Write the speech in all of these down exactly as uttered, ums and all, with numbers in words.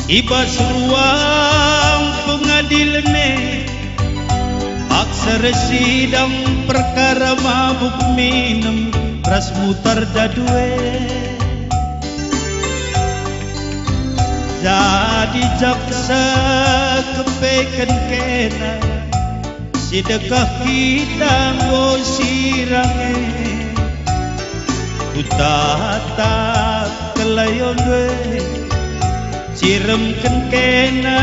I bas ruang pengadilen e, paksa ersidang perkara mabuk minem ras mutar dadu e. Jadi jaksa kepeken kena si dekah kita enggo sirang e. Kutatap kelayonndu e, ciremken kena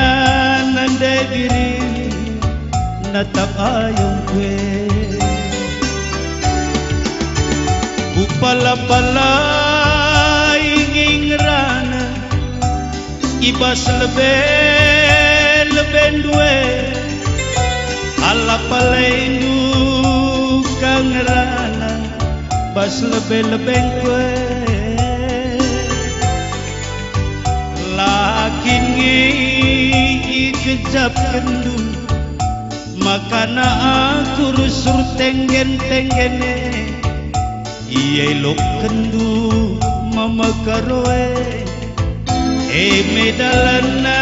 nande biring, natap ayongku e. Kupala-palai nge ngerana i bas lebe-lebendu e, ala palaindu ka ngerana bas lebe-lebengku e. La kin nge igejapkenndu makana aku rusur tenggen-tenggen e. Ielokkenndu mama karo e, e me dalanna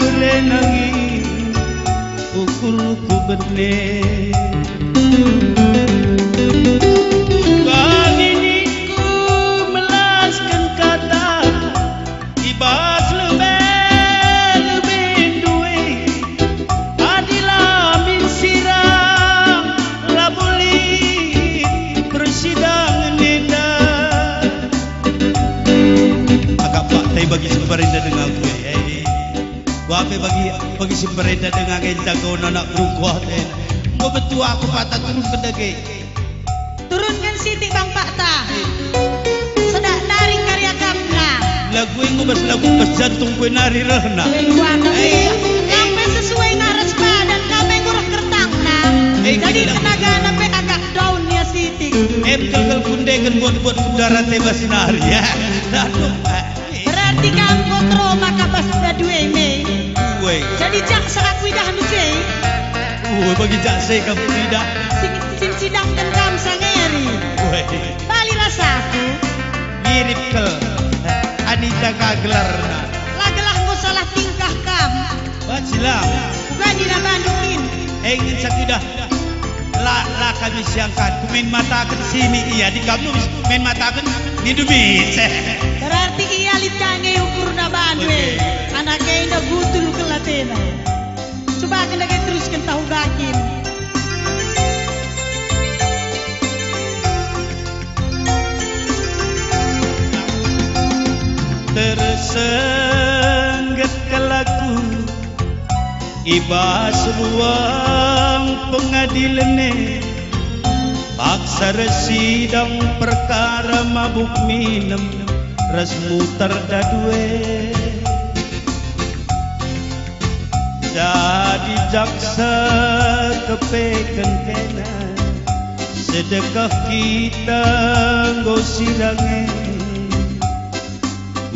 bere nangi ukurku bene. Kami ningku melasken kata, i bas lebe-lebendu e, adi la min sirang, labo lit persidangen enda. Akap pakta bagi si mbarenda dengaku e. Kuape bagi, bagi si mbarenda denga ngenca kau anak berungkuh atena. Enggo betua aku patah turun ke dage. Turunken sitik bang pakta. Sedak nari karya kamna. Lagu enggo bas lagu bas jantung kue nari rehna. Wah, tapi Eh, eh. Sampai sesuai ngaras badan kami ngurus kertangna. Eh, Jadi kita- tenagana pe agak down ya sitik. Em, kal-kal kundeken buat-buat udara tebas nari, ya. Aduh. Berarti kam enggo terima maka bas dadu e me. Uwe. Jadi jaksa aku idahndu je. Uwe, bagi jaksa kam idah. Sing, sing sidangken kam sangeri. Uwe. Bali rasaku. Mirip kal. Anita ka gelarna. La gelah enggo salah tingkah kam. Bacilah. Uga nina bandu kin. Engin sakidah. La, la kami siangkan. Kumain mataken sini ia. Di kamu main mataken nindu mise. Berarti ia lit ka nge ukurna bandu e. Oke. Anak enda gutul kal atena. Cubaken dage terusken tahu gakin. Tersengget kal aku i bas ruang pengadilen e, paksa ersidang perkara mabuk minem ras mutar dadu e. Jadi jaksa kepeken kena, sedekah kita enggo sirang e.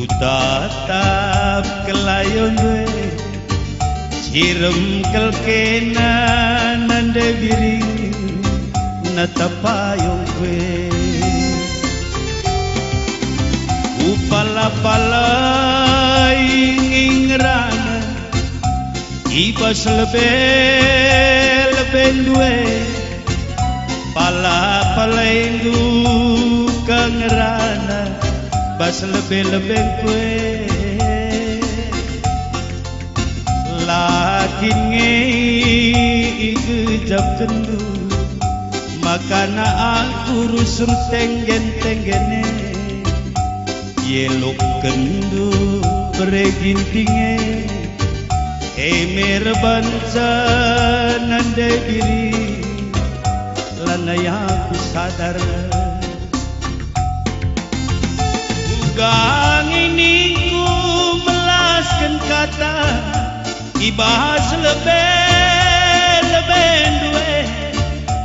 Kutatap kelayonndu e, cirem kal kena nande biring, natap ayongku e. Kupala-palai nge ngerana i bas lebe-lebendu e, pala-palaindu ka ngerana bas lebe-lebengku e. La kin nge igejapkenndu, makana aku rusur tenggen-tenggen e. Ielokkenndu bere Ginting e, e me erbanca nande biring, lanai aku sadar. Uga nge ningku melasken kata, i bas lebe-lebendu e,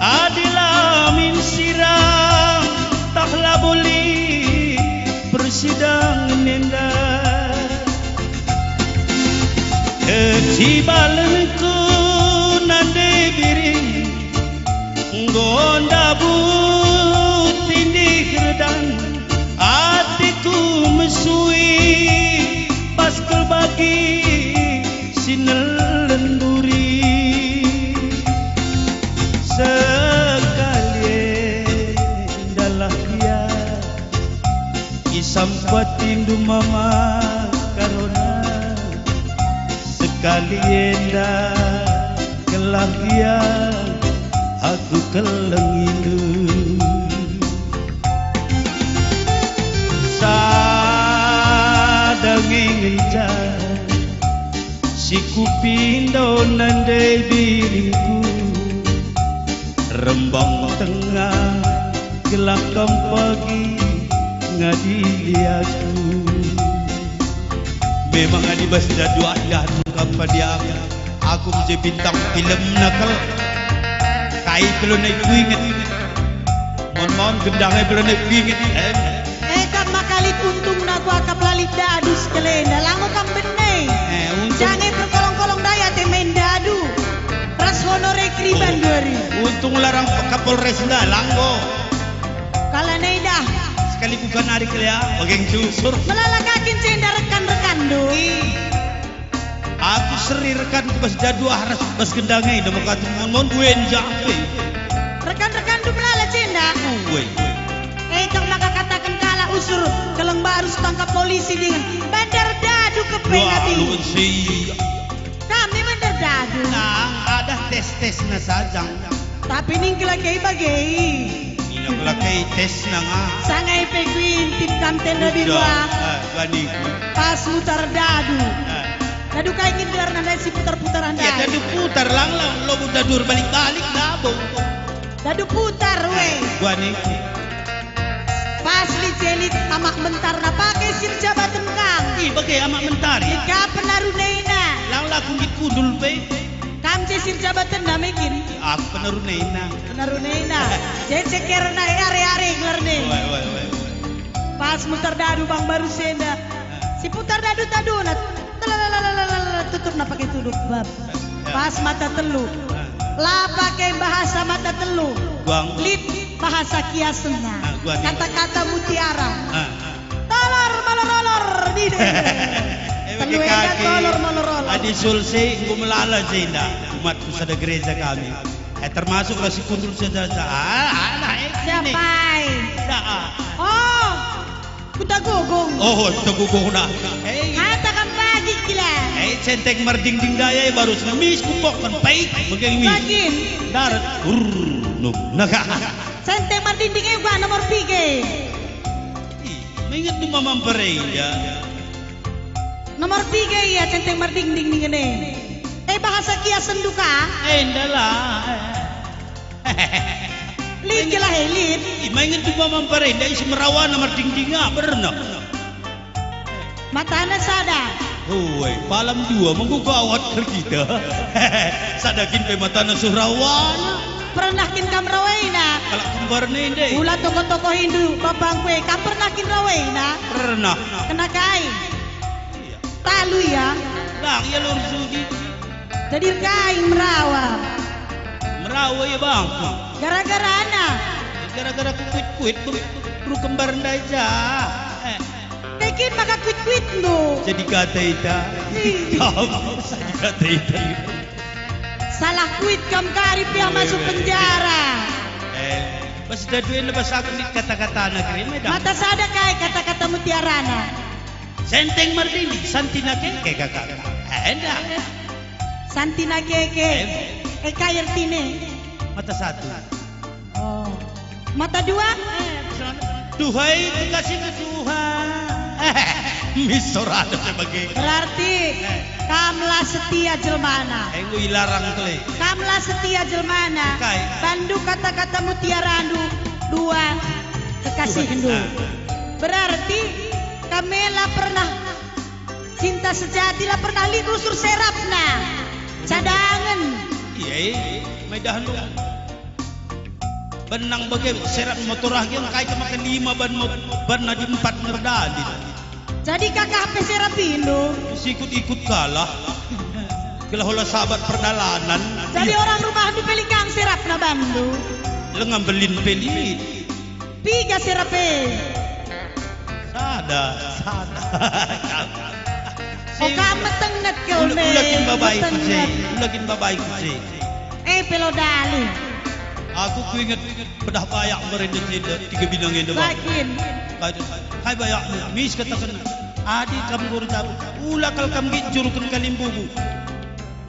adi la min sirang, tah labo lit persidangen enda. Kecibalenku nande biring, enggo ndabut tindih redan, atiku mesui pas kal Patindu mama karona sekali enda gelah ia aku keleng indu. Sada ngenca si kupindo nande biringku, rembang tengah gelah kam pagi ngadili aku. Memang adi bas dadu ahi dahndu kam padiam, aku me je bintang filmna kal. Kai pe la nai kuinget. Mon-mon gendang e pe la nai kuinget. Eh. Eh, kam maka lit untungna kuakap la lit dadu sekalenda, lango kam bene. Eh, untung. Jange perkolong-kolong ndai ate main dadu. Ras honore keriban. Oh, dua hari. Untung la rang Kapolres ndai, lango. Kalana enda. Sekali kukan ari kelia, bageng jusur. Melala kakin cenda rekan-rekanndu. Ih. Aku seri rekanku bas dadu ah ras bas gendang e, enda maka mon-mon buen jape. Rekan-rekanndu melala cenda. Uwe. Eh, kam maka kataken kalak usur keleng baru setangkap polisi dingen bandar dadu kepe. Wah, nabi. Lu si. Kami bandar dadu. Nah, ada tes-tesna saja. Tapi ning kelakei bage. Ina kelakei tesna nga. Sangai pe kuintip kam tenda. Udah, bibua. Ah, baniku. Pas mutar dadu. Ah. Dadu kai kin gelarna ndai si putar-putar ndai? Ya, dadu putar lang, lang, lobo dadu erbalik-balik, labo. Dadu putar, we. Ah, baniku. Pas lit je lit amak mentarna pake sir jabaten kang. Ih, bage amak mentar, ya? Lit ka penarunena. Lang la kunggit kundul pe. Kam je sir jabatenna me kin? Aku penarunena. Penarunena. Je cekerna e are-are gelarna. Wai, wai, wai, wai. Pas mutar dadu bang baru senda. Ah. Si putar dadu taduna. Telelelelelelele, tutupna pake tuduk bab. Ah. Pas mata telu. Ah. La pake bahasa mata telu. Buang. Lit bahasa kiasenna. Ah, buang. Kata-kata mutiara. Ah, ah. Tolor molor-olor, nina. Eh, telu enda kaki. Tolor molor-olor. Adi Sulsel enggo melala jenda, umatku sada gereja kami. Eh, termasuklah si kundul sada, sada. Ah, alah, eh, sini. Siapa? Dah, ah. Oh, Kuta Gogong. Oh, Kuta Gogong dah. Eh. Katakan lagi, gila. Eh, Centeng Mardingding daya, eh, baru semis kupokkan, baik, megang mis. Bagin. Darat, urr, nup, naga. Centeng Mardingding, eh, gua nomor tiga. Ih, menget duma mampare, ya. Nomor tiga ia Centeng Mardingding ningen e. Eh, bahasa kiasen duka? Eh, ndalah. Lit gelah e, lit. Ih, maingen tuba mampare, nda isi merawana Mardingding ah, pernah. Matana sada. Hoi, palam dua, menggo gawat kita. Sada kin pe matana surawana. Pernah kin kam rawaina? Kalak kembar nende. Ula tokoh-tokoh Hindu, bapangku e, kam pernah kin rawaina? Pernah. Kena kai? Iya. Talu ia. Lang ia lor Sudi. Jadi kai merawa? Merawa ia bangku. Gara-garana? Gara-gara kukuit-kuit beru, beru kembar ndai ja. Eh. Kai kin maka kuit-kuitndu? Jadi kata ita. Ih. Kam, jadi kata ita. Salah kuit kam kari piah masuk penjara. Eh, bas daduen bas aku lit kata-katana kari, me dah. Mata sada kai kata-kata mutiarana. Centeng Mardingding, Santina keke kakak. Enda. Santina keke. Em. E, kai ertine? Mata satu. Oh. Mata dua? Duhai kekasihku Tuhan. Misor ada sebagai. Berarti, eh, kamlah setia jelmana. Enggo ilarang kele. Kamlah setia jelmana. Kai? Bandu kata-kata mutiarandu dua kekasihndu. Nah. Berarti kami la pernah cinta sejati, la pernah lit usur serapna. Cadangen. Iya, eh, maidahndu. Benang bage serap motor ah, gia kai ke makan lima ban mot-, ban nadi empat ngerdalin. Jadi kakah pe serapindu. Sikut-ikut kalah. Gelah ola sabat perdalanan. Jadi, iya, orang rumahndu pe lit kang serapna bandu. Lenga mbelin pe lit. Piga serape? Sada, sada. Oh, kam metenget kal, ula, ula kin babai kuse, metenget. Ula kin babai kuse. Eh, pelo dali. Aku kuinget pedah bayak merenda jenda, tiga binang enda, Bang. Bagin. Kadu. Kai bayakmu, Mis katakenna. Adi kam enggo erjabu, ula kal kam nggit juruken kalimbubu.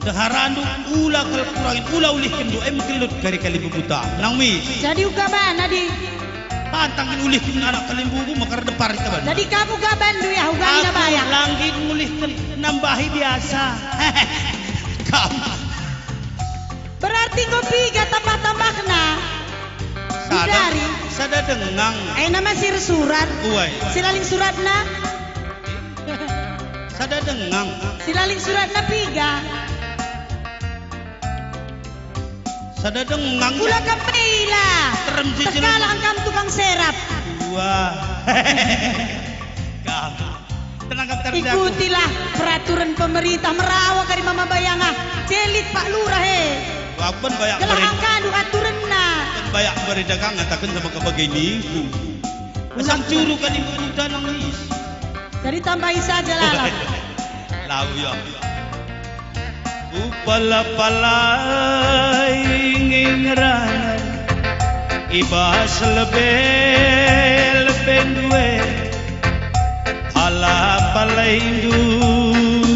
Ndeharandu, ula kal kurangin, ula ulihndu, em gelut kari kalimbubuta. Nang Mis. Jadi uga ban, adi. Pantang kin ulihken anak kalimbubu, maka erdepar ita ban. Jadi kam uga ban, ndu ya, uga nina bayak. Aku la nggit ngulihken, nambahi biasa. Kam. Berarti enggo piga tambah-tambahna? Sada, bidari. Sada dengang. Eh, nama si ersurat. Uai. Si la lit suratna? Sada dengang. Si la lit suratna piga? Sada dengang. Ula kam pe ila. Terem cicil. Sekalak kam tukang serap. Wah. Kam. Tenang kam, terjaga. Ikutilah peraturan pemerintah, merawa kari mama bayang ah. Celit Pak Lurah, he. Aku ban bayak. Gelah beri-, angkandu aturenna. Ban bayak beri dagang ngataken sama kebageniku. Ulang. Asal curu kan ibu nangis. Jadi tambahi saja lalap. Lau ya. Upala-palai nge ngerana i bas lebe-lebendu e. Pala-palaindu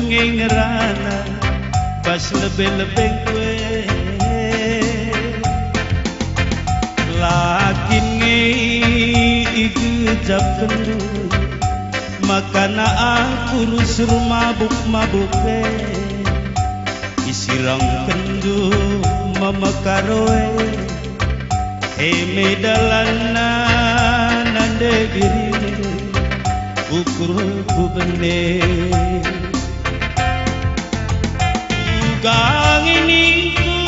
nge ngerana bas lebe-lebendu e. La kin nge igejapkenndu makana aku rusur mabuk-mabuk e. Isirangkenndu mama Karo e, e me dalanna nande biring ukur ku bene. Uga nge ningku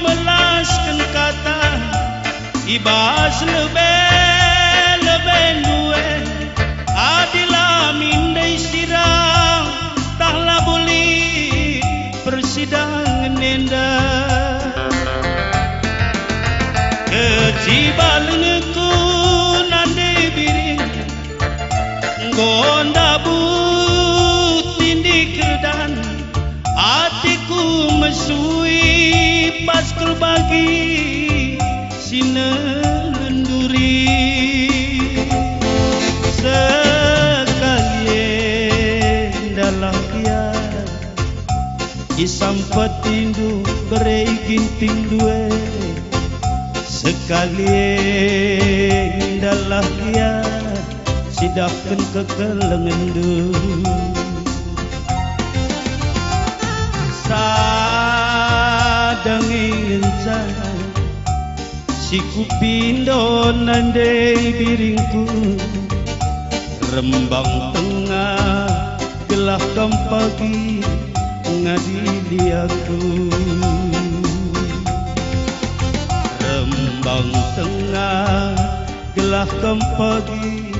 melasken kata, i bas lebe-lebendu e, adi la min ndai sirang, tah labo lit persidangen enda. Kecibal nge ku nande biring, enggo ndabut tindik erdan, ateku mesui pas kal bagi si nenduri. Sekali enda lah gia isampatindu bere gintingndu e. Sekali enda lah gia sidahken kekelengenndu. Sada nge ngenca si kupindo nande biringku, rembang tengah gelah kam pagi ngadili aku. Rembang tengah gelah kam pagi